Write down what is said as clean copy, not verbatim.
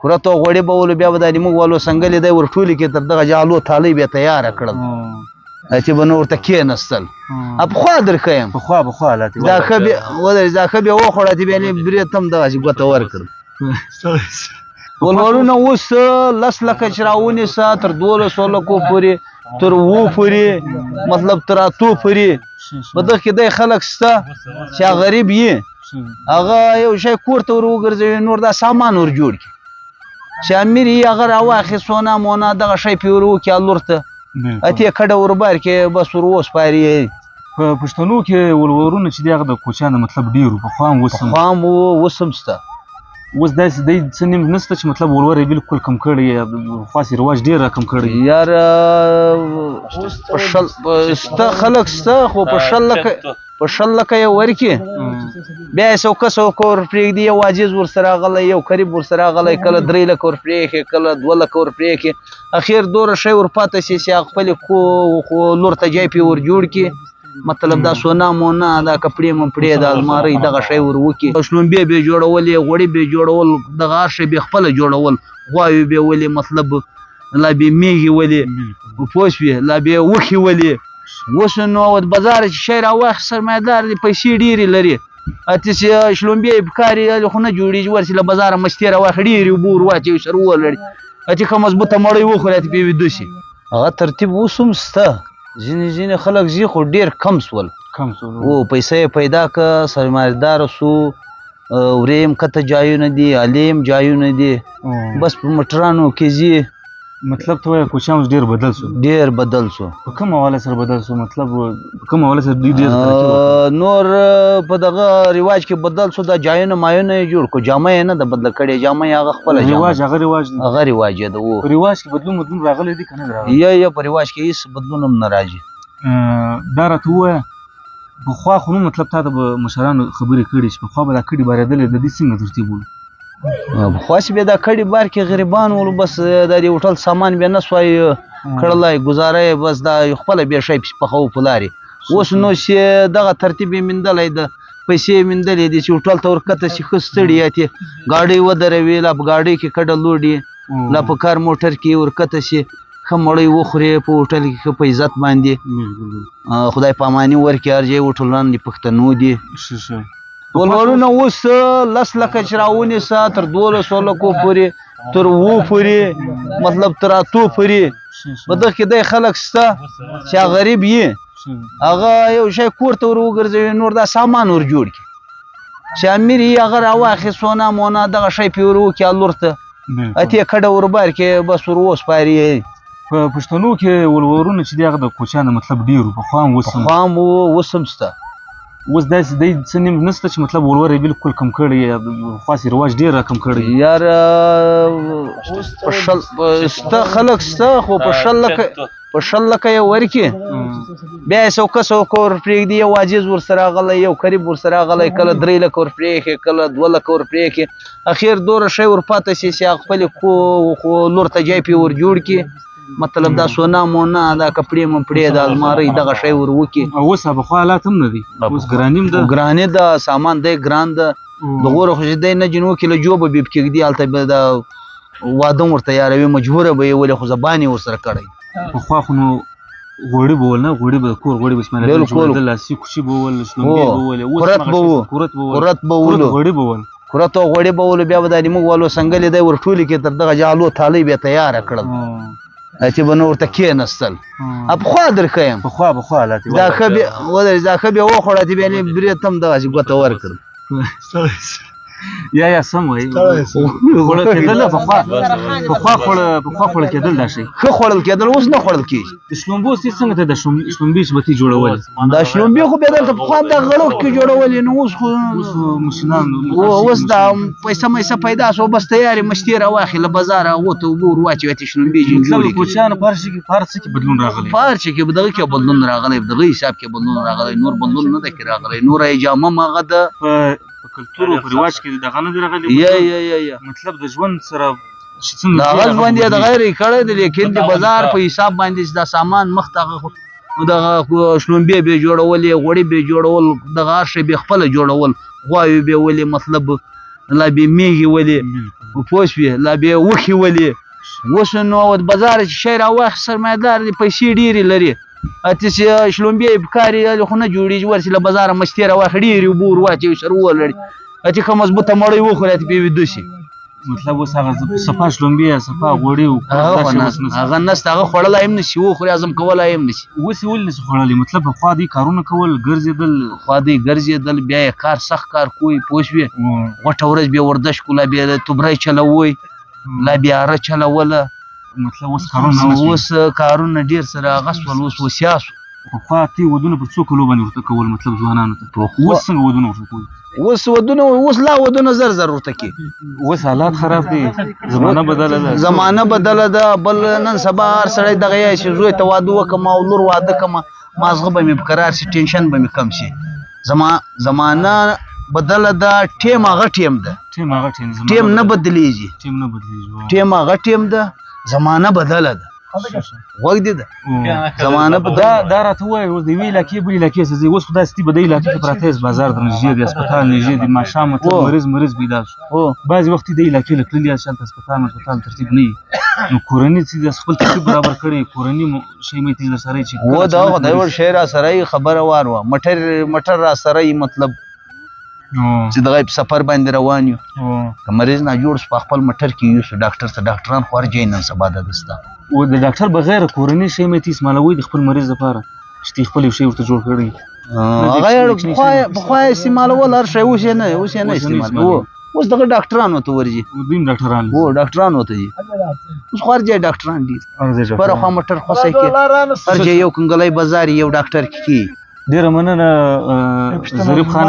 کورت او غوړي به ولو، بیا به د موږ والو سنګلې دی ورټولې کې تر دغه جالو تالۍ به تیاره کړل، چې به نو ورته کېناستل. پخوا در ښیم، پخوا حالت دا ښه بیا ودرې، دا ښه بیا وخوړه، چې بیا یې برېت هم دغسې ګوته ورکړل. ولورونه اوس 10 لکه چې راونیسه تر 12 لکو پورې، تر 7 پورې، مطلب تر 8 پورې. په دغه کې دی خلک شته چې هغه غریب یي، هغه یو شی کور ته ور وګرځوي، نور دا سامان ور جوړ کړي. چې امیر یې هغه راواخلي، سونا مونا دغه شی پرې ور وکړي لور ته، اتې کډه ور بار کړي، بس ور وسپاري. په پښتنو کې ولورونه چې دی هغه د کوچیانو مطلب ډېر وو، پخوا هم اوس هم. پخوا هم وو، اوس هم شته. اوس داسې دی څه نیم نشته چې مطلب ولور یې بالکل کم کړی، یا پخوا سي رواج ډېر راکم کړی. یار په شل شته خلک شته، خو په شل لکه، په شل لکه یې ورکړي، بیا یې څو کسه ور پرېږدي، یو عاجز ورسره راغلی، یو قریب ورسره راغلی، کله 3 لکه ور پرېښې، کله 2 لکه ور پرېښې، اخر دومره شی ور پاته شي چې هغه خپلې لور ته جای پرې ور جوړ کړي. مطلب دا سونا مونا، دا کپړې مپړې، دا المارۍ دغه شی ور وکړي. شلومبې به یې جوړولې، غوړي به یې جوړول، دغه هر شی به یې خپله جوړول، غواوې به یې ولې، مطلب لا به یې مېږې ولې، پوه شوې، لا به یې وښې ولې. اوس نو د بازار چې شی راواخلي، سرمایهدار دی، پیسې ډېرې لري، اتې چې شلومبې یې پکار وي، هلې خو نه جوړېږي، ورسي له بازاره مستې راواخلي، ډېرې اوبه ور واچوي، سره ولړي، اتې ښه مضبوطه مړۍ وخوري، اتې پرې ویده شي. هغه ترتیب اوس هم شته، ځینې ځینې خلک ځي، خو ډېر کم شول. کم شول. او پیسې یې پیدا کړه، سرمایهدار شو، ورې هم کته جایونه دي، الې هم جایونه دي، بس په موټرانو کې ځي. مطلب ته وایې کوچیان اوس ډېر بدل شو. ډېر بدل شو. په کوم حواله سره بدل شو؟ مطلب په کوم حواله سره دوی ډېر ترقي وکړه؟ نور په دغه رواج کې بدل شو، دا جایونه مایونه یې جوړ کړو، جامه یې نه ده بدله کړې، جامه یې هغه خپله جامه. رواج هغه رواج دی. هغه رواج یې ده، و. په رواج کې بدلون راغلی دی که نه دی راغلی؟ یا په رواج کې هېڅ بدلون هم نه راځي. دا راته ووایه، پخوا خو نو مطلب تا ته به مشرانو خبرې کړې چې پخوا به دا کډې بارېدلې، د دې څنګه ترتیب و؟ پخوا چې بیا دا کډې بار کې غریبان ول، بس د دې هوټل سامان بیا نه سوای کړلی، ګزاره یې بس دا خپله بیا شی پسې پخوو په لارې. اوس نو چې دغه ترتیب یې میندلی ده، پیسې یې میندلې دي چې هوټل ته ورکته شي، ښه ستړي یې تې ګاډۍ ودروي، لا په ګاډۍ کې کډه لوډي، لا په کار موټر کې ورکته شي، ښه مړۍ وخوري په هوټل کې، ښه په عزت باندې. خدای پاماني ورکړي، هر ځای هوټلان دي پښتنو دي. ښه. ولورونه اوس 10 لکه چې راونیسه تر 12 لکو پورې، تر 7 پورې، مطلب تر 8 پورې. په دغه کې دی خلک شته چې هغه غریب یي، هغه یو شی کور ته ور وګرځوي، نور دا سامان ور جوړ کړي. چې امیر یې هغه راواخلي، سونا مونا دغه شی پرې ور وکړي لور ته، اتې کډه ور بار کړي، بس ور وسپاري. په پښتنو کې ولورونه چې دی هغه د کوچیانو مطلب ډېر وو، پخوا هم اوس هم. پخوا هم وو، اوس هم شته. اوس داسې دی څه نیم نشته چې مطلب ولور یې بالکل کم کړی، یا پخوا سي رواج ډېر راکم کړی. یار په شل شته خلک شته، خو په شل لکه، په شل لکه یې ورکړي، بیا یې څو کسه ور پرېږدي، یو عاجز ورسره راغلی، یو قریب ورسره راغلی، کله 3 لکه ور پرېښې، کله 2 لکه ور پرېښې، اخر دومره شی ور پاته شي چې هغه خپلې لور ته جای پرې ور جوړ کړي. مطلب دا سونا مونا، دا کپړې مپړې، دا المارۍ دغه شی ور وکړي. او اوس هغه پخوا حالات هم نه دي، اوس ګراني هم ده. ګراني ده، سامان دی ګران ده. د غوره خو چې دی نه جنو کې له جوبه به یې پکې ږدي، هلته به دا واده هم ورته یاروي، مجبوره به یې ولې، خو زبان یې ورسره کړی. پخوا خو نو غوړي به ول نه، غوړي به د کور غوړي به شمېرل، جوړېدل، لاسي کوچي به ول، شلومبې به ولې، اوس کورت هغه به شی وو. کورت به ول. کورت به کورت ولو. غوړي به ول. کورت او غوړي به ولو، بیا به دا موږ والو سنګلې دی ورټولې کړې، تر دغه جالو تالۍ به یې تیاره کړل، چې به نو ورته کېناستل. پخوا در ښیم. پخوا حالت یې دا وه. ښه بیا ودرې، دا ښه بیا وخوړه، چې بیا یې برېت هم دغسې ګوته ورکړل. یا سم وایي. ستړی سم. خوړل کېدل پخوا پخوا خوړل کېدل دا شی. ښه خوړل کېدل، اوس نه خوړل کېږي. د شلومبو څه څنګه ته د شلومبې چې به تی جوړولې؟ دا شلومبې خو بیا دلته پخوا د غړو کې جوړولې، نو اوس خو اوس ماشینان، اوس دا پیسه میسه پیدا شوه، بس تیارې مستې راواخلې له بازاره، هغو ته اوبه ور واچوي، ته شلومبې جوړې مطلب کړي. کوچیانو په هر شي کې، په هر څه کې بدلون راغلی. په هر څه کې، په دغه کې بدلون راغلی، په دغه حساب کې بدلون راغلی، نور بدلون نه دی کې راغلی. نوره یې جامه هم هغه ده. په کلتور او په رواج کې دغه نه دی راغلی. یا، یا، یا، یا. مطلب د ژوند سره چې څنګه د هغه تېر هغه ژوند یې د بدلېږي. غیر یې کړی دی، لیکن د بازار په حساب باندې چې دا سامان مخ ته هغه خو دغه شلومبې به یې جوړولې، غوړي به یې جوړول، دغه هر شی به یې خپله جوړول، غواوې به یې ولې، مطلب لا به یې مېږې ولې. پوه شوې، لا بیا وښې ولې. اوس نو د بازار چې شی راواخلي، سرمایهدار دی، پیسې ډېرې لري، اتې چې شلومبې یې پکار وي خو نه جوړېږي، ورسي له بازاره مستې راواخلي، ډېرې اوبه ور واچوي، سره ولړي، اتې ښه مضبوطه مړۍ وخوري، اتې پرې ویده شي. مطلب اوس هغه صفا شلومبې، صفا غوړي او هغه خو نه، هغه نشته، هغه خوړلی هم نشي، وخوري هضم کولی هم نشي. اوس یې ولې نشي خوړلی؟ مطلب پخوا دوی کارونه کول، ګرځېدل. پخوا دوی ګرځېدل، بیا یې کار سخت کار کوی، پوه شوې، غوټه ورځ بیا ورزش کوله، بیا توبری چلوی، لا بیا اره چلوله. مطلب اوس کارونه نه اوس کارونه ډېر سره هغه سول، اوس وسیا سو. پخوا تی ودونه پر څو کلو باندې ورته کول، مطلب ځوانانو ته؟ اوس څنګه ودونه ورته کوي؟ اوس ودونه، اوس لا ودونه زر زر ورته کوي. اوس حالات خراب دي، زمانه بدله ده. زمانه بدله ده. بل نن سبا هر سړی دغه یې چې زوی ته واده وکړم او لور واده کړم، مازغه به مې په کرار شي، ټینشن به مې کم شي. زمانه بدله ده، ټیم هغه ټیم ده، ټیم هغه ټیم، ټیم نه بدلیږي، ټیم نه بدلیږي، ټیم هغه ټیم ده، زمانه بدله ده. غوږ دې ده، زمانه دا دا راته ووایه، اوس د یوې علاقې بلې علاقې څه ځي؟ اوس خو داسې دي، په دې علاقې کې پراته یاست، بازار در نږدې دی، هسپتال نږدې دی، ماښام مطلب مریض پیدا شو. بعضې وخت دې علاقې له تللي یاست، هلته هسپتال ترتیب نه وي، نو کورني څه دي خپل ترتیب برابر کړی، کورني شی مې تیز درسره چې و دا خو د یو شی را سره یې خبره وار وه، مټر را سره یې، مطلب چې دغه په سفر باندې روان یو، که مریض نه جوړ شو په خپل مټر کې یوسو ډاکټر ته. ډاکټران خو هر ځای نن سبا ده دسته. و د ډاکټر بغیر کورني شی مې تیس مالوي د خپل مریض لپاره چې تی خپل یو شی ورته جوړ کړی. هغه پخوا یې استعمالول هر شی، اوس یې نه، اوس یې نه استعمالول. اوس دغه ډاکټرانو ته ورځي، دوی ډاکټران، هو ډاکټرانو ته ځي. اوس خو هر ځای ډاکټران دي، پر خوا مټر خوسه کې هر ځای یو کنګلی بازار یو ډاکټر کې. ډېره مننه ظریف خان.